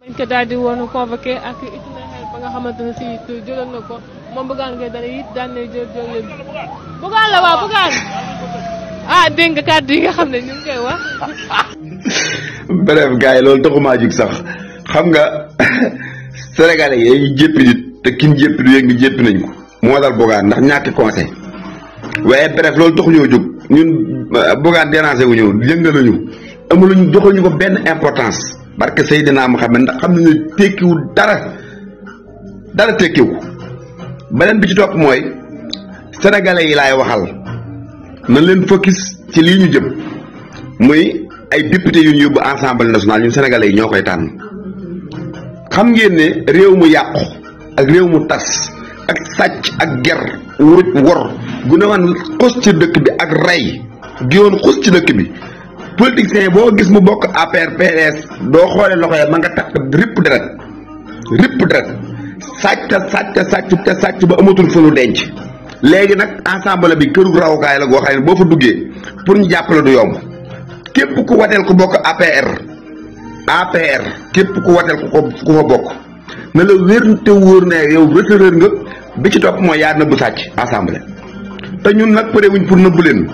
dañ ko daal di woon convoqué ak Ismaïla ba nga xamante ne si jëloon na ko moom Bougane Gueye Dany it daan na jël leen Bougane la waaw Bougane ah dégg nga kàddu yi nga xam ne ñu ngi koy wax. bref gars yi loolu taxumaa jug sax xam nga sénégalais yi jéppi nit te kin jéppi du yëg jéppi nañ ko moo dal Bougane ndax ñàkk conseil waaye bref loolu taxuñoo jóg ñun Bougane dérangé wu ñu yëngaluñu amuluñu joxuñu ko benn importance barke Seydina Muhammad ndax xam nañu tekkiwul dara tekkiwu beneen bi ci topp mooy sénégalais yi laay waxal na leen focus ci lii ñu jëm muy ay député yu ñu yóbbu Assemblée nationale ñun sénégalais yi ñoo koy tànn xam ngeen ne réew mu yàqu ak réew mu tas ak sàcc ak ger wuruj wor gu ne woon xus ci dëkk bi ak rey gi woon xus ci dëkk bi politicien boo gis mu bokk APR PDS doo xoole loxo ya ma nga takk ripp deret sàcc ba amatul fu nu denc léegi nag ensemble bi këru rawukaay la goo xam ne boo fa duggee pour ñu jàppale du yomb képp ku wateel ku bokk APR képp ku wateel ku fa bokk na la wér te wóor ne yow receveur nga bi ci topp mooy yaa nëbb sàcc assemblée te ñun nag pare wuñ pour nëbbu leen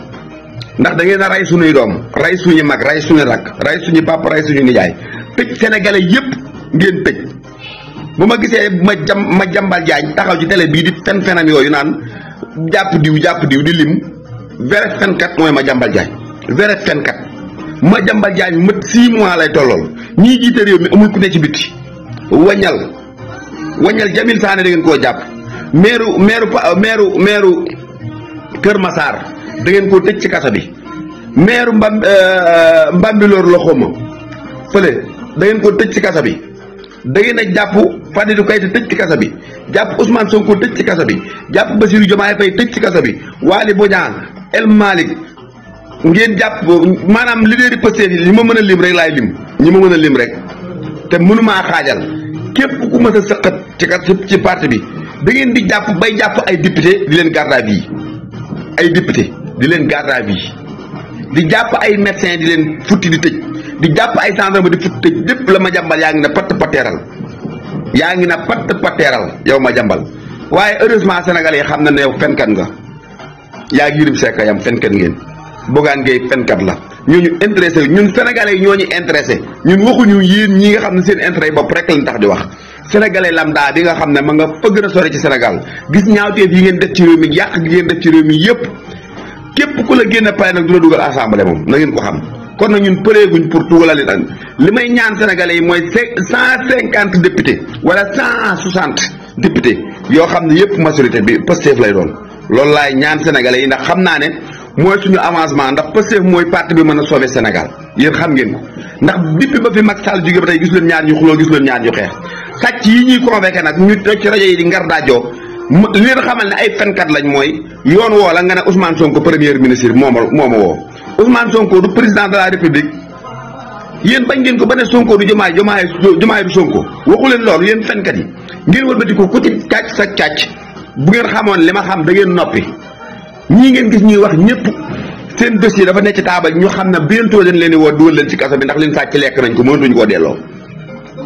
ndax da ngeen a rey suñuy doom rey suñu mag rey suñu rakk rey suñu papa rey suñu nijaay tëj sénégalais yépp ngeen tëj bu ma gisee ma jambal jaañ taxaw ci télé bii di fenam yooyu naan jàpp diw di lim vrai fenkat mooy ma jambal jaañ vrai fenkat ma jambal jaañ mët 6 mois lay tollool ñii jiite réew mi amul ku ne ci bitti wañal Jamil Sané da ngeen koo jàpp meeru Kër Massar da ngeen koo tëj ci kaso bi meeru Mbambilor la xoma fële da ngeen koo tëj ci kaso bi da ngeen a jàpp Fadilou Keïta tëj ci kaso bi jàpp Ousmane Sonko tëj ci kaso bi jàpp Bassirou Diomaye Faye tëj ci kaso bi Waly Bodian El Malick ngeen jàpp maanaam leader yi Pastef yi li ma mën a lim rek laay lim ñi ma mën a lim rek te mënumaa xaajal képp ku mës a sëqat ci parti bi da ngeen di jàpp bay jàpp ay député di leen garde à vue ay député di leen garde à vue di jàpp ay médecin di leen futti di tëj di jàpp ay gendarme di futti tëj lépp la ma jàmbal yaa ngi ne patt patteeral yow ma jàmbal waaye heureusement sénégalais yi xam na ne yow fenkat nga yaa ngi Yérim Seck yam fenkat ngeen Bougane Gueye fenkat la ñooñu intéressé ñun sénégalais yi ñooñu intéressé ñun waxuñu yéen ñi nga xam ne seen intérêt yi bopp rek lañ tax di wax sénégalais lambda bi nga xam ne ma nga fëgg na sore ci Sénégal gis ñaawteef yi ngeen def ci réew mi yàq gi ngeen def ci réew mi yëpp képp ku la génn pare nag du la dugal assemblée moom na ngeen ko xam kon nag ñun përeeguñ pour tugalali tan li may ñaan sénégalais yi mooy 150 députés wala 160 députés yoo xam ne yëpp majorité bi Pastef lay doon loolu laay ñaan sénégalais yi ndax xam naa ne mooy suñu avancement ndax Pastef mooy parti bi mën a sauver Sénégal yéen xam ngeen ko ndax depuis ba fi Macky Sall jóge ba tey gis leen ñaar ñu xuloo gis leen ñaar ñu xeex sàcc yi ñuy convoqué nag ñu toj ci rajo yi di ngar daajoo li leen xamal ne ay fenkat lañ mooy yoon woo la nga ne Ousmane Sonko premier ministre moo ma woo Ousmane Sonko du président de la République yéen bañ ngeen ko ba ne Sonko du Diomaye du Sonko waxu leen loolu yéen fenkat yi ngeen wëlbati ko ku ci càcc sa càcc bu ngeen xamoon li ma xam da ngeen noppi ñii ngeen gis ñuy wax ñëpp seen dossier dafa nekk ci taabal ñu xam ne bientôt dañ leen di woo dugal leen ci kaso bi ndax leen sàcc lekk nañ ko mënatuñu koo delloo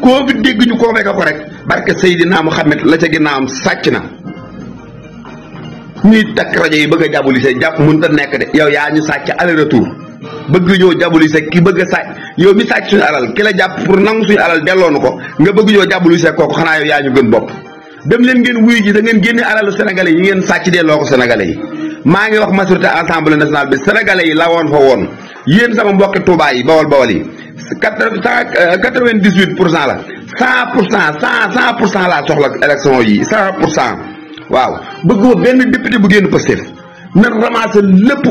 koo fi dégg ñu convoqué ko rek barke Seydina Muhammad la ca ginnaawam sàcc na ñuy takk rajo yi bëgg a diaboliser jàpp mënut a nekk de yow yaa ñu sàcc aller retour bëgg ñoo diaboliser ki bëgg a sàcc yow mi sàcc suñu alal ki la jàpp pour nangu suñu alal delloonu ko nga bëgg ñoo diaboliser kooku xanaa yow yaa ñu gën bopp dem leen ngeen wuyu ji da ngeen génne alalu sénégalais yi ngeen sàcc delloo ko sénégalais yi maa ngi wax majorité assemblée nationale bi sénégalais yi la woon fa woon yéen sama mbokki Touba yi bawal yi 98% la 100% laa soxla élection yi 100% waaw bëggoo benn député bu génn Pastef na ramasser lépp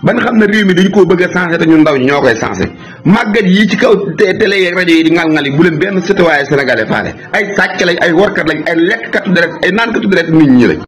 ba nga xam ne réew mi dañu koo bëgg a sensé te ñun ndaw ñi ñoo koy sensé màggat yi ci kaw télé yeeg rajo yi di ngal-ngal yi bu leen benn citoyen sénégalais faale ay sàcc lañ ay workat lañ ay lekkkatu deret ay naankatu deret nit ñi lañ